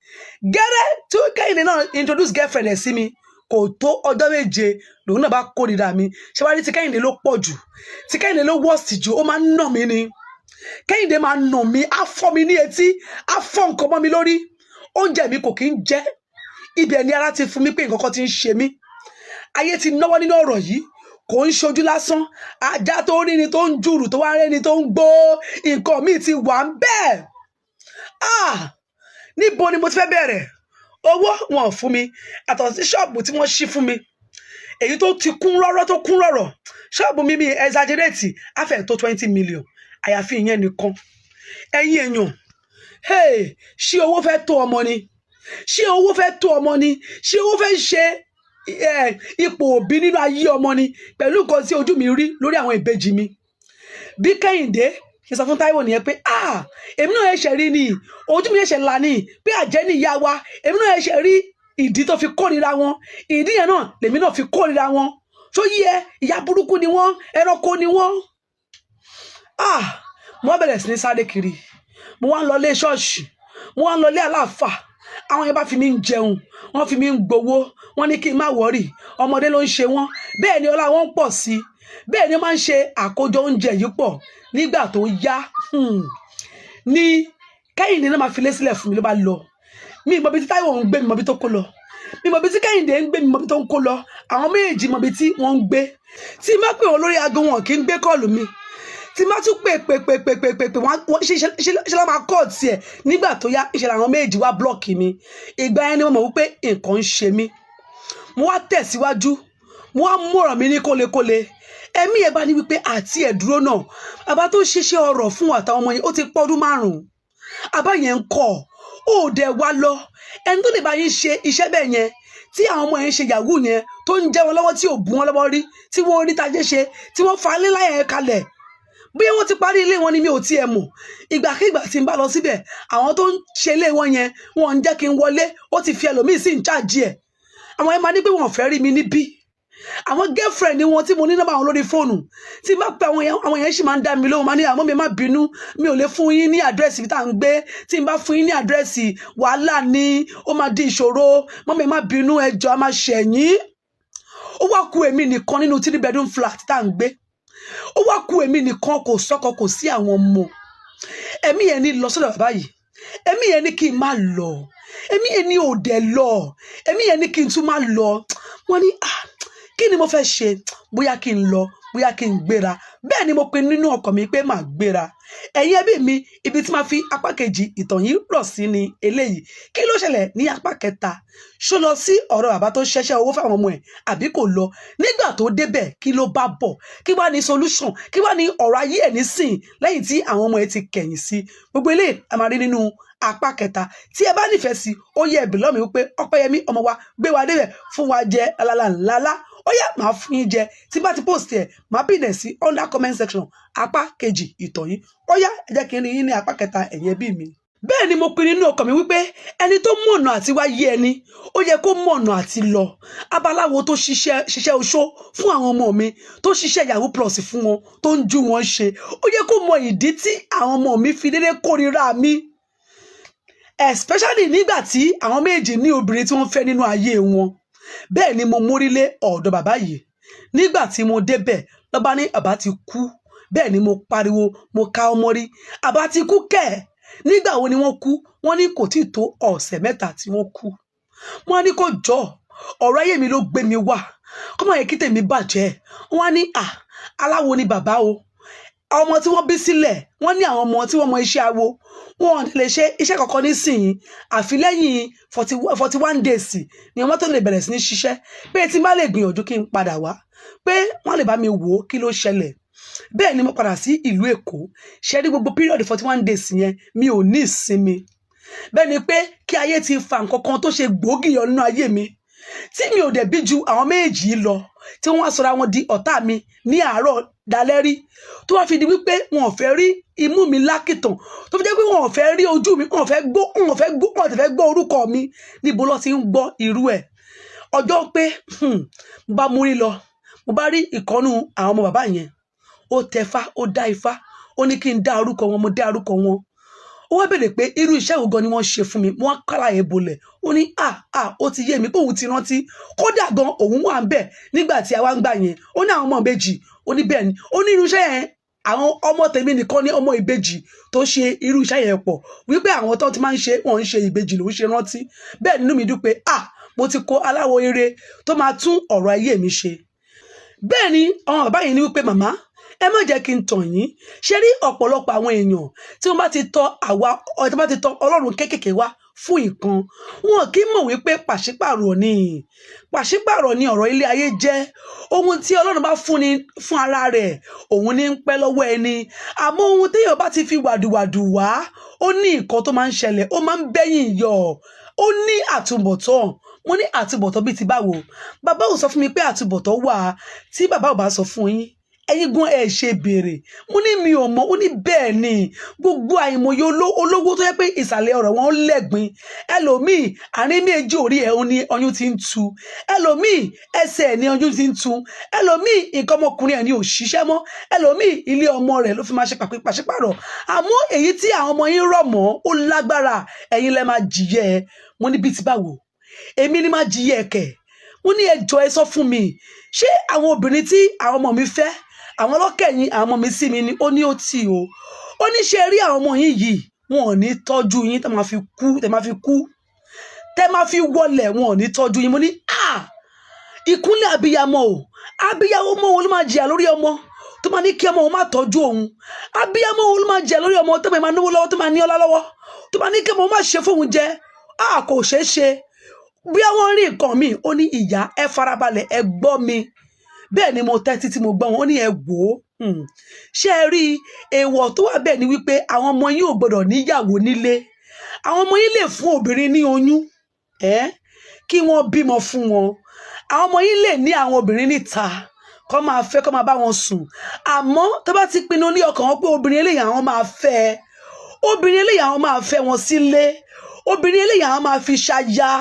Speaker 2: Gẹ́rẹ́ tí Kẹ́hìndé náà introduce girlfriend ẹ̀ sí mi, kò tó ọjọ́ 7, lòun náà bá kórìíra mi. Ṣé wàá rí ti Kẹ́hìndé ló pọ̀ jù, tí Kẹ́hìndé ló worst jù. Ó máa ń nà mí ni. Kẹ́hìndé máa nà mí, á fọ́ mi ní etí, á fọ́ nǹkan mọ́ mi lórí. Oúnjẹ mi kò kí ń jẹ. Ibẹ̀ ni ara ti fún mi pé nǹkan kan ti ń ṣe mí. Ayé ti náwó nínú ọ̀rọ̀ yìí, kò ń ṣojú lásán. Ajá tó rí ni tó ń jùrù, tó wá rẹ́ni tó ń gbó, nǹkan míì ti wà ń bẹ́ẹ̀. Ah, níbo ni mo ti fẹ́ bẹ̀rẹ̀? Owó wọn ò fún mi, àtọ̀ sí ṣọ́ọ̀bù tí wọ́n ṣí fún mi, èyí tó ti kún rọ́rọ́, tó kún rọ̀rọ̀. Ṣọ́ọ̀bù mi exaggerate, á fẹ́ tó 20 million. Àyàfi ìyẹn nìkan. Ẹ̀yin èèyàn, hey, ṣé owó fẹ́ tó ọmọ ni? Ṣé owó fẹ́ tó ọmọ ni? Ṣé owó fẹ́ ṣe ipò òbí nínú ayé ọmọ ni, pẹ̀lú nǹkan tí ojú mi rí lórí àwọn ìbejì mi? Bí Kẹ́hìndé ṣe sọ fún Táíwò nìyẹn pé, "Ah, èmi náà ẹ̀ṣẹ̀ rí ni, ojú mi ẹ̀ṣẹ̀ là ní pé àjẹ́ ní ìyá wa. Èmi náà ẹ̀ṣẹ̀ rí." Ìdí tó fi kórìíra wọn, ìdí yẹn náà lèmi náà fi kórìíra wọn. Tó yẹ, ìyá burúkú ni wọ́n, ẹranko ni wọ́n. Ah, mo wá bẹ̀rẹ̀ sí ní sáré kiri. Mo wá ń lọ ilé ṣọ́ọ̀ṣì, mo wá ń lọ ilé aláàfà. Àwọn yẹn bá fi mí ń jẹun, wọ́n fi mí ń gbowó. Wọ́n ní kí n má worry, ọmọdé ló ń ṣe wọ́n. Bẹ́ẹ̀ ni ọlá wọn ń pọ̀ sí i, bẹ́ẹ̀ ni wọ́n máa ń ṣe àkójọ oúnjẹ yìí pọ̀. Nígbà tó yá, ní Kẹ́hìndé náà máa fi lé sílẹ̀ fún mi, ló bá lọ. Mi ì mọ ibi tí Táíwò ń gbé, mi mọ ibi tó kó lọ. Mi mọ ibi tí Kẹ́hìndé ń gbé, mi mọ ibi tó ń kó lọ. Àwọn méjèèjì mọ ibi tí wọ́n ń gbé. Tí n bá pè wọ́n lórí aago, wọn kì í gbé call mi. Tí n bá tún pè pè pè pè pè pè pè wọ́n, ṣe lọ́ máa kọ́ tiẹ̀. Nígbà tó yá, ìṣẹ̀lẹ̀ àwọn méjèèjì wá block mi. Ìgbà yẹn ni mo mọ̀ wípé nǹkan ń ṣe mí. Mo wá tẹ̀síwájú, mo wá mú ọ̀rọ̀ mi ní kólekóle. Ẹ̀mí ẹ̀ bá ní wípé àti ẹ̀ dúró náà, bàbá tó ṣiṣẹ́ ọrọ̀ fún àtàwọn ọmọ yẹn, ó ti pọ́dún 5. Àbá yẹn ń kọ̀ ó dẹ̀ wá lọ. Ẹni tó lè bá yín ṣe iṣẹ́ bẹ́ẹ̀ yẹn, tí àwọn ọmọ yẹn ń ṣe yahoo yẹn, tó ń jẹ́ wọn lọ́wọ́, tí ò bù wọn lọ́wọ́ rí, tí wọ́n rí tajé ṣe, tí wọ́n fa ilé láyà yẹn kalẹ̀, bí wọ́n ti parí ilé wọn ni mi ò tiẹ̀ mọ̀. Ìgbàkigbà tí n bá lọ síbẹ̀, àwọn tó ń ṣe ilé wọn yẹn, wọ́n ń jẹ́ kí n wọlé. Ó ti fi ẹlòmíì sí ń charge ẹ̀. Àwọn yẹn máa ní pé wọ́n fẹ́ rí mi níbí. Àwọn girlfriend ni wọn tí mo ní nọ́mbà wọn lórí fóònù, tí n bá pe àwọn yẹn, àwọn yẹn sì máa ń dá mi lóhùn, máa ní àmọ́ mi má bínú, mi ò lè fún yín ní àdírẹ́sì ibi tá à ń gbé. Tí n bá fún yín ní àdírẹ́sì, wàhálà ni, ó máa di ìṣòro. Mọ́ mi má bínú, ẹjọ́ a máa ṣẹ̀yìn. Ó wá ku èmi nìkan nínú 3 bedroom flat tá à ń gbé. Ó wá ku èmi nìkan, kò sọ́kọ, kò sí àwọn ọmọ. Ẹ̀mí yẹn ní lọ sọ́dọ̀ bàbá yìí, ẹ̀mí yẹn ní kí n má lọ, ẹ̀mí yẹn ní ò dẹ̀ lọ, ẹ̀mí yẹn ní kí n tún má lọ. Wọ́n ní, ah, kí ni mo fẹ́ ṣe? Bóyá kí n lọ, bóyá kí n gbéra. Bẹ́ẹ̀ ni mo pinnu nínú ọkàn mi pé màá gbéra. Ẹ̀yin ẹbí mi, ibi tí màá fi apá kejì ìtàn yìí rọ̀ sí ni eléyìí. Kí ló ṣẹlẹ̀ ní apá kẹta? Ṣó lọ sí ọ̀rọ̀ bàbá tó ṣẹṣẹ́ owó fáwọn ọmọ ẹ̀ àbí kò lọ? Nígbà tó débẹ̀, kí ló bá bọ̀? Kí wá ní solution? Kí wá ní ọ̀rọ̀ ayé ẹ̀ nísìn lẹ́yìn tí àwọn ọmọ ẹ̀ ti kẹ̀yìn sí? Gbogbo eléyìí a máa rí nínú apá kẹta. Tí ẹ bá nífẹ̀ẹ́ sí, ó yẹ ẹ̀bì lọ́mìí wípé Ọpẹ́yẹmí ọmọ wa gbé wa débẹ̀ fún wa jẹ alala ńláńlá. Ó yá, màá fún yín jẹ. Tí bá ti post ẹ̀, màá pin ẹ̀ sí under comment section apá kejì ìtàn yìí. Ó yá, ẹ jẹ́ kí n rí yín ní apá kẹta, ẹ̀yin ẹbí mi. Bẹ́ẹ̀ ni mo pinnu nínú ọkàn mi wípé ẹni tó mọ̀nà àti wá yé ẹni, ó yẹ kó mọ̀nà àti lọ. Abaláwo tó ṣiṣẹ́ oṣó fún àwọn ọmọ mi, tó ṣiṣẹ́ yahoo plus fún wọn, tó ń jú wọn ṣe, ó yẹ kó mọ ìdí tí àwọn ọmọ mi fi dédé kórìíra mi, especially nígbà tí àwọn méjì ní obìnrin tí wọ́n fẹ́ nínú ayé wọn. Bẹ́ẹ̀ ni mo mórí lé ọ̀dọ̀ bàbá yìí. Nígbà tí mo débẹ̀, lọ́ba ní bàbá ti kú. Bẹ́ẹ̀ ni mo pariwo, mo ká ọmọ rí, bàbá ti kú kẹ̀? Nígbà wo ni wọ́n kú? Wọ́n ní kò tí ì tó ọ̀sẹ̀ 3 tí wọ́n kú. Wọ́n ní kó jọ, ọ̀rọ̀ ayé mi ló gbé mi wá, kó má yẹ kí tèmi bàjẹ́. Wọ́n ní à aláwo ni bàbá o. Ọmọ tí wọ́n bí sílẹ̀, wọ́n ní àwọn ọmọ tí wọ́n mọ iṣẹ́ awo, wọn ò lè ṣe iṣẹ́ kankan nísìnyí àfi lẹ́yìn 41 days ni wọ́n tó lè bẹ̀rẹ̀ sí ní ṣiṣẹ́. Pé tí n bá lè gbìyànjú kí n padà wá, pé wọ́n lè bá mi wò ó kí ló ṣẹlẹ̀. Bẹ́ẹ̀ ni mo padà sí ìlú Èkó. Ṣe rí gbogbo period 41 days yẹn, mi ò ní ìsinmi. Bẹ́ẹ̀ ni pé kí ayé ti fa nǹkan kan tó ṣe gbòógì yọ nínú ayé mi, tí mi ò dẹ̀ bí ju àwọn méjì yìí lọ, tí wọ́n wá sọra wọn di ọ̀tá mi ní àárọ̀ dalẹ́ rí, tó wá fi di wípé wọn ò fẹ́ rí imú mi lákìtàn, tó fi jẹ́ pé wọn ò fẹ́ rí ojú mi, wọn ò fẹ́ gbọ́, wọn ò fẹ́ gbọ́, wọn ò fẹ́ gbọ́ orúkọ mi. Níbo ló ti ń gbọ́ irú ẹ̀? Ọjọ́ pé, mo bá múrí lọ, mo bá rí ìkọ́nú àwọn ọmọ bàbá yẹn. Ó tẹfá, ó dá ifá, ó ní kí n dá orúkọ wọn. Mo dá orúkọ wọn. Ó wá béèrè pé irú iṣẹ́ wo gan ni wọ́n ṣe fún mi. Wọ́n kálàyé bolẹ̀. Ó ní à à, ó ti yé mi pé òun ti rántí, kódà gan òun wà ń bẹ̀ nígbà tí a wá ń gbà yẹn. Ó ní àwọn ọmọ ìbejì. Ó ní bẹ́ẹ̀ ni. Ó ní irú iṣẹ́ yẹn, àwọn ọmọ tèmi nìkan ní ọmọ ìbejì tó ṣe irú iṣẹ́ yẹn pọ̀, wípé àwọn tó ti máa ń ṣe, wọ́n ń ṣe ìbejì lòún ṣe rántí. Bẹ́ẹ̀ nínú mi dùn pé à mo ti kó aláwo eré tó máa tún ọ̀rọ̀ ayé mi ṣe. Bẹ́ẹ̀ ni àwọn bàbá yìí ní wípé, màmá, ẹ má jẹ́ kí n tàn yín. Ṣe rí ọ̀pọ̀lọpọ̀ àwọn èèyàn tí wọ́n bá ti tọ àwa, tí wọ́n bá ti tọ Ọlọ́run kéékèèké wá fún nǹkan, wọn kì í mọ̀ wípé pàṣípàrọ̀ ni, pàṣípàrọ̀ ni ọ̀rọ̀ ilé ayé jẹ́. Ohun tí Ọlọ́run bá fún ni fún ara rẹ̀, òun ní ń pẹ́ lọ́wọ́ ẹni. Àmọ́ ohun téèyàn bá ti fi wàdùwàdù wá, ó ní nǹkan tó máa ń ṣẹlẹ̀, ó máa ń bẹ́yìn yọ, ó ní àtúbọ̀tán. Mo ní àtúbọ̀tán bíi ti báwo? Bàbá ò sọ fún mi pé àtúbọ̀tán wà. Tí bàbá ò bá sọ fún yín, Ẹ̀yin gan ẹ̀ ṣe béèrè. Mo ní mi ò mọ̀. Ó ní bẹ́ẹ̀ ni, gbogbo àìmọye olówó tó yẹ pé ìsàlẹ̀ ọ̀rọ̀ wọn lẹ́gbin. Ẹlòmíì àárín méjì orí ẹ̀ ní ọyún ti ń tu, ẹlòmíì ẹsẹ̀ ẹ̀ ní ọyún ti ń tu, ẹlòmíì nǹkan ọmọkùnrin ẹ̀ ní ò ṣiṣẹ́ mọ́, ẹlòmíì ilé ọmọ rẹ̀ ló fi máa ṣe pàṣípàrọ̀. Àmọ́ èyí tí àwọn ọmọ yín rọ̀ mọ́ ó lágbára, ẹ̀yin lẹ máa jìyẹ ẹ. Mo ní bíi ti báwo? Èmi ni máa jìyẹ ẹ̀kẹ́? Mo ní ẹjọ́ ẹ sọ fún mi, ṣé àwọn obìnrin tí àwọn ọmọ mi fẹ́, àwọn ọlọ́kẹ̀yìn àwọn ọmọ mi sí mi ni? Ó ní ó tì o. Ó ní ṣe rí àwọn ọmọ yín yìí, wọn ò ní tọ́jú yín tẹ́ máa fi kú, tẹ́ máa fi kú, tẹ́ máa fi wọlẹ̀, wọn ò ní tọ́jú yín. Mo ní à ìkúnlẹ̀ abiyamọ o. Abiyamọ wo ló máa jìyà lórí ọmọ tó máa ní kí ọmọ òun má tọ́jú òun? Abiyamọ wo ló máa jìyà lórí ọmọ tó máa náwó lọ́wọ́, tó máa ní ọlá lọ́wọ́, tó máa ní kí ọmọ òun má ṣe fóun jẹ? A kò ṣeé ṣe. Bí àwọn rí nǹkan mi. Ó ní ìyá ẹ farabalẹ̀, ẹ gbọ́ mi. Bẹ́ẹ̀ ni mo tẹ́tí tí mo gbọ́ wọn. Ó ní ẹ wò ó, ṣé ẹ rí èèwọ̀ tó wà bẹ́ẹ̀ ni wípé àwọn ọmọ yín ò gbọ́dọ̀ níyàwó nílé. Àwọn ọmọ yín lè fún obìnrin ní oyún kí wọ́n bímọ fún wọn. Àwọn ọmọ yín lè ní àwọn obìnrin níta kó máa fẹ́, kó máa bá wọn sùn. Àmọ́ tó bá ti pinnu ní ọkàn wọn pé obìnrin eléyìí àwọn máa fẹ́ ẹ, obìnrin eléyìí àwọn máa fẹ́ wọn sílé, obìnrin eléyìí àwọn máa fi ṣaya,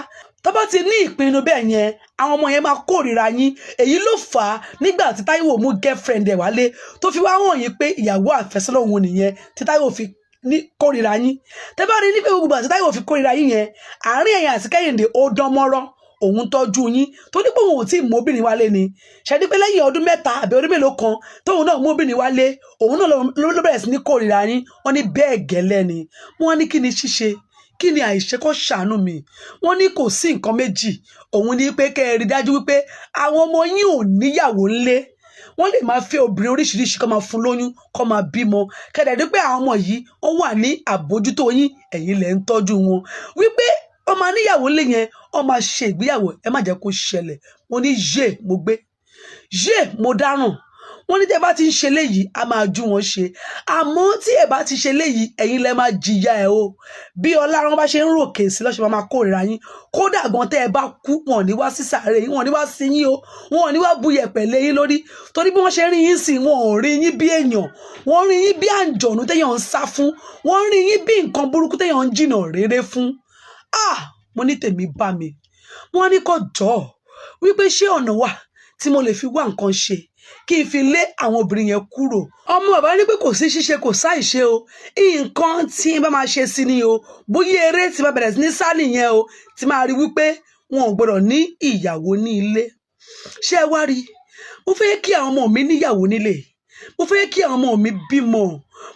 Speaker 2: tó bá ti ní ìpinnu bẹ́ẹ̀ yẹn, àwọn ọmọ yẹn máa kórìíra yín. Èyí ló fà á nígbà tí Táíwò mú girlfriend ẹ̀ wálé, tó fi wá hàn yín pé ìyàwó àfẹ́sọ́nà òun nìyẹn, tí Táíwò fi ní kórìíra yín. Tẹ́ bá rí ní pé gbogbo àti Táíwò fi kórìíra yín yẹn, àárín ẹ̀yin àti Kẹ́hìndé ó dán mọ́rán, òun tọ́jú yín, tó ní pé òun ò tí ì mú obìnrin wálé ni. Ṣẹ́ni pé lẹ́yìn ọdún 3 àbí ọdún mélòó kan tóun náà mú obìnrin wálé, òun náà ló bẹ̀rẹ̀ sí ní kórìíra yín. Wọ́n ní bẹ́ẹ̀ gẹ́lẹ́ ni. Wọ́n ní kí ni ṣíṣe, kí ni àìṣe, kó ṣàánú mi. Wọ́n ní kò sí nǹkan méjì, òun ní pé kẹ́ ẹ rí dájú wípé àwọn ọmọ yín ò níyàwó ńlé. Wọ́n lè máa fẹ́ obìnrin oríṣiríṣi, kó máa fún lóyún, kó máa bímọ, kẹ́dẹ̀ rí pé àwọn ọmọ yìí wọ́n wà ní àbójútó yín, ẹ̀yin lẹ̀ ń tọ́jú wọn. Wípé wọ́n máa níyàwó ńlé yẹn, wọ́n máa ṣe ìgbéyàwó, ẹ má jẹ́ kó ṣẹlẹ̀. Mo ní yé mo gbé, yé mo dáràn. Wọ́n ní tẹ́ bá ti ń ṣe léyìí, a máa jú wọn ṣe. Àmọ́ tí ẹ bá ti ṣe léyìí, ẹ̀yin lẹ máa jìyà ẹ̀ o. Bí ọlá wọn bá ṣe ń ròkè sí lọ́sẹ̀ máa kórìíra yín. Kódà gan tẹ́ ẹ bá kú, wọn ò ní wá sí sàárè yín, wọn ò ní wá sí yín o, wọn ò ní wá bu yẹ̀pẹ̀ lé yín lórí. Torí bí wọ́n ṣe rí yín sí, wọn ò rí yín bí èèyàn, wọ́n rí yín bí àǹjọ̀nú téèyàn ń sá fún, wọ́n rí yín bí nǹkan burúkú téèyàn ń jìnà rere fún. Ah, mo ní tèmi bá mi. Wọ́n ní kó jọ̀ọ́ wípé ṣé ọ̀nà wà tí mo lè fi wá nǹkan ṣe kí n fi lé àwọn obìnrin yẹn kúrò. Ọmọ bàbá ní pé kò sí ṣíṣe, kò sáìṣe o, nǹkan tí n bá máa ṣe sí ni o, bóyá eré tí bá bẹ̀rẹ̀ sí ní sá nìyẹn o, tí máa rí wípé wọn ò gbọdọ̀ ní ìyàwó ní ilé. Ṣé ẹ wá rí, mo fẹ́ kí àwọn ọmọ mi níyàwó nílé, mo fẹ́ kí àwọn ọmọ mi bímọ,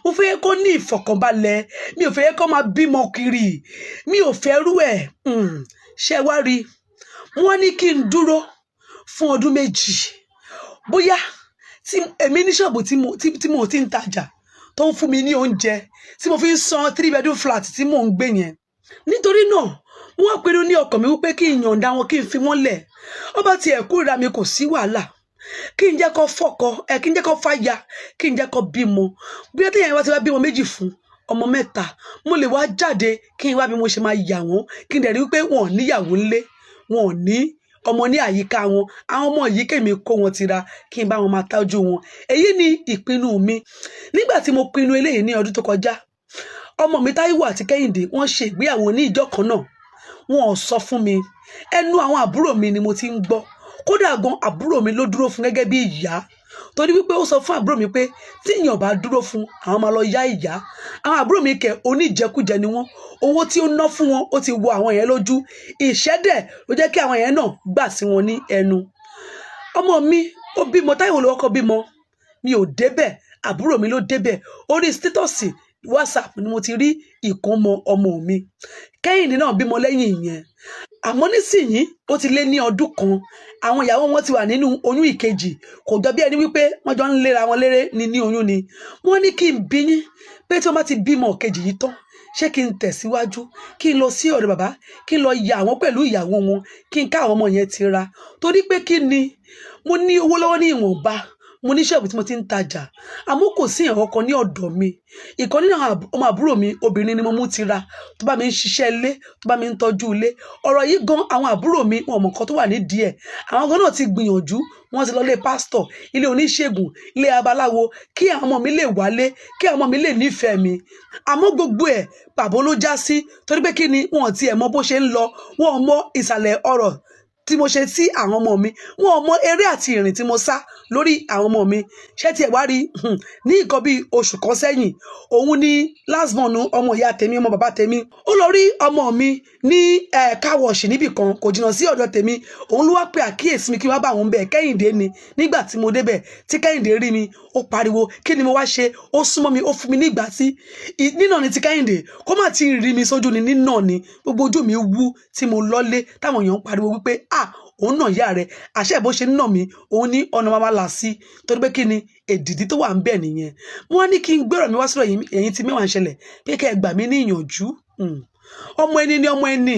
Speaker 2: mo fẹ́ kó ní ìfọ̀kànbalẹ̀, mi ò fẹ́ kó máa bímọ kiri, mi ò fẹ́ rú ẹ̀. Ṣé ẹ wá rí, wọ́n ní kí n dúró fún ọdún 2, bóyá tí èmi ní ṣọ́ọ̀bù tí mo ti ń tajà tó ń fún mi ní oúnjẹ tí mo fi ń san 3 bedroom flat tí mò ń gbé yẹn. Nítorí náà wọ́n pinnu ní ọkàn mi wípé kí n yọ̀ǹda wọn, kí n fi wọ́n lẹ̀. Ó bá tiẹ̀ kórìíra mi, kò sí wàhálà, kí n jẹ́ kó fọ́kọ ẹ, kí n jẹ́ kó fàya, kí n jẹ́ kó bímọ. Bóyá téèyàn bá ti wá bímọ 2 fún ọmọ 3, mo lè wá jáde kí n wá bí mo ṣe máa yà wọ́n, kí n dẹ̀ rí wípé wọn ò níyàwó ńlé, wọn ò ní ọmọ ní àyíká wọn, àwọn ọmọ yìí kèmí kó wọn tira, kí n bá wọn máa tọ́jú wọn. Èyí ni ìpinnu mi. Nígbà tí mo pinnu eléyìí ní ọdún tó kọjá, ọmọ mi Táíwò àti Kẹ́hìndé wọ́n ṣe ìgbéyàwó ní ìjọ kan náà. Wọn ò sọ fún mi, ẹnu àwọn àbúrò mi ni mo ti ń gbọ́. Kódà gan àbúrò mi ló dúró fún gẹ́gẹ́ bí ìyá, torí wípé ó sọ fún àbúrò mi pé tí èèyàn bá dúró fún, àwọn máa lọ yá ìyá. Àwọn àbúrò mi kẹ oníjẹkújẹ ni wọ́n, owó tí ó ná fún wọn ó ti wọ àwọn yẹn lójú, ìṣẹ́dẹ̀ ló jẹ́ kí àwọn yẹn náà gbà sí wọn ní ẹnu. Ọmọ mi ó bímọ, Táíwò ló kọ́kọ́ bímọ, mi ò débẹ̀, àbúrò mi ló débẹ̀. Orí sítọ́ọ̀sì WhatsApp ni mo ti rí ìkómọ ọmọ mi. Kẹ́hìndé náà bímọ lẹ́yìn ìyẹn. Àmọ́ nísìnyí ó ti lé ní ọdún kan, àwọn ìyàwó wọn ti wà nínú oyún ìkejì. Kò jọ bí ẹni wípé wọ́n jọ ń léra wọn léré ní oyún ni. Wọ́n ní kí n bí yín pé tí wọ́n bá ti bímọ kejì yìí tán, ṣé kí n tẹ̀síwájú, kí n lọ sí ọ̀dọ̀ bàbá, kí n lọ yà wọ́n pẹ̀lú ìyàwó wọn, kí n ká àwọn ọmọ yẹn ti ra. Torí pé kí ni, mo ní owó lọ́wọ́ ní ìwọ̀nba, Mo ní ṣọ́ọ̀bù tí mo ti ń tajà, àmọ́ kò sí ìyàwó kan ní ọ̀dọ̀ mi. Ìkan nínú àwọn ọmọ àbúrò mi obìnrin ni mo mú tira, tó bá mi ń ṣiṣẹ́ ilé, tó bá mi ń tọ́jú ilé. Ọ̀rọ̀ yìí gan, àwọn àbúrò mi wọn ò mọ̀ nǹkan tó wà nídìí ẹ̀. Àwọn gan náà ti gbìyànjú, wọ́n ti lọ ilé pásítọ̀, ilé oníṣègùn, ilé abaláwo, kí àwọn ọmọ mi lè wálé, kí àwọn ọmọ mi lè nífẹ̀ẹ́ mi. Àmọ́ gbogbo ẹ̀ pàbó ló já sí, torí pé kí ni, wọn ò tiẹ̀ mọ bó ṣe ń lọ, wọn ò mọ ìsàlẹ̀ ọ̀rọ̀ tí mo ṣe sí àwọn ọmọ mi, wọn ò mọ eré àti ìrìn tí mo sá lórí àwọn ọmọ mi. Ṣé tiẹ̀ wá rí, ní nǹkan bíi oṣù kan sẹ́yìn, òun ni last born ọmọ ìyá tèmi, ọmọ bàbá tèmi, ó lọ rí ọmọ mi ní car wash níbì kan kò jìnnà sí ọ̀dọ̀ tèmi. Òun ló wá pe àkíyèsí mi kí wọ́n bá òun bẹ̀. Kẹ́hìndé ni. Nígbà tí mo débẹ̀, tí Kẹ́hìndé rí mi, ó pariwo, kí ni mo wá ṣe? Ó súnmọ́ mi, ó fún mi nígbà tí nínà ni ti Kẹ́hìndé, kó má ti rí mi sójú ni nínà ni gbogbo ojú mi wú tí mo lọ́lé, táwọn èèyàn ń pariwo wípé ah, òun náà ìyá rẹ̀, àṣẹ bó ṣe ń nà mí, òun ní ọ̀nà máa là sí, torí pé kí ni, èdìdí tó wà ń bẹ̀ nìyẹn. Wọ́n ní kí n gbèrò mi wá sọ̀rọ̀ ẹ̀yin tí mẹ́wàá ń ṣẹlẹ̀, pé kẹ́ ẹ gbà mí ní ìyànjú. Ọmọ ẹni ni ọmọ ẹni,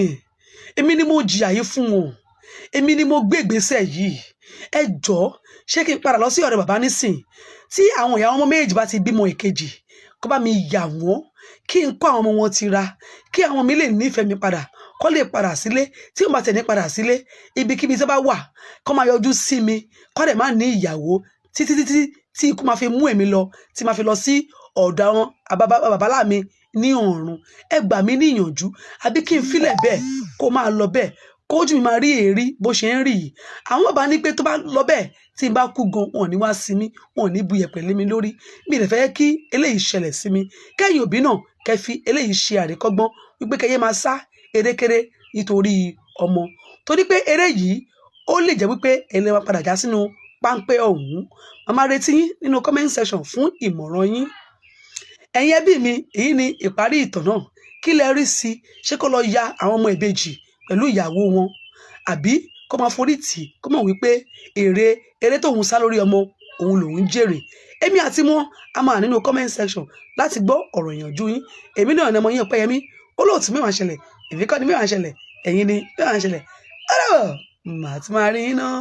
Speaker 2: èmi ni mo jìyà yìí fún wọn, èmi ni mo gbé ìgbésẹ̀ yìí. Ẹ jọ̀ọ́, ṣé kí n padà lọ sí ọ̀rẹ́ bàbá nísìn, tí àwọn ìyá ọmọ méjì bá ti bímọ ìkejì, kó bá mi yà wọ́n, kí n kó àwọn ọmọ wọn tira, kí àwọn mi lè nífẹ̀ẹ́ mi padà, kó lè padà sílé? Tí wọ́n bá tẹ̀ ní padà sílé, ibikíbi tí wọ́n bá wà, kó máa yọjú sí mi, kó dẹ̀ má ní ìyàwó títí títí tí ikú máa fi mú èmi lọ, tí máa fi lọ sí ọ̀dọ̀ àwọn babalá mi ní ọ̀run. Ẹ gbà mí ní ìyànjú, àbí kí n filẹ̀ bẹ́ẹ̀ kó máa lọ bẹ́ẹ̀, kójú mi máa rí èrí bó ṣe ń rí yìí? Àwọn bàbá ní pé tó bá lọ bẹ́ẹ̀, tí n bá kú gan, wọn ò ní wá sí mi, wọn ò ní bu yẹ̀pẹ̀ lé mi lórí. Mi lè fẹ́ kí eléyìí ṣẹlẹ̀ sí mi. Kẹ́yìn òbí náà kẹ́ fi eléyìí ṣe àríkọ́gbọ́n wípé kẹ́yẹ́ máa sá erékeré nítorí ọmọ, torí pé eré yìí ó lè jẹ́ wípé ẹ̀yin lè máa padà já sínú páńpẹ́ ọ̀hún. Màmá retí yín nínú comment section fún ìmọ̀ràn yín. Ẹ̀yin ẹbí mi, èyí ni ìparí ìtàn náà. Kí lẹ rí sí? Ṣé kó lọ ya àwọn ọmọ ìbejì pẹ̀lú ìyàwó wọn, àbí kó máa forí tì, kó mọ̀ wípé èrè eré tóun sá lórí ọmọ òun lòun jèrè? Èmi àti wọn a máa nínú comment section láti gbọ́ ọ̀rọ̀ ìyànjú yín. Èmi náà ni ọmọ yín, Ọpẹ́yẹmí Olóòtú. Mẹ́wàá ṣẹlẹ̀, èmi kọ́ ni mẹ́wàá ṣẹlẹ̀, ẹ̀yin ni mẹ́wàá ṣẹlẹ̀. Ọ̀rọ̀ màá tún máa rí yín náà.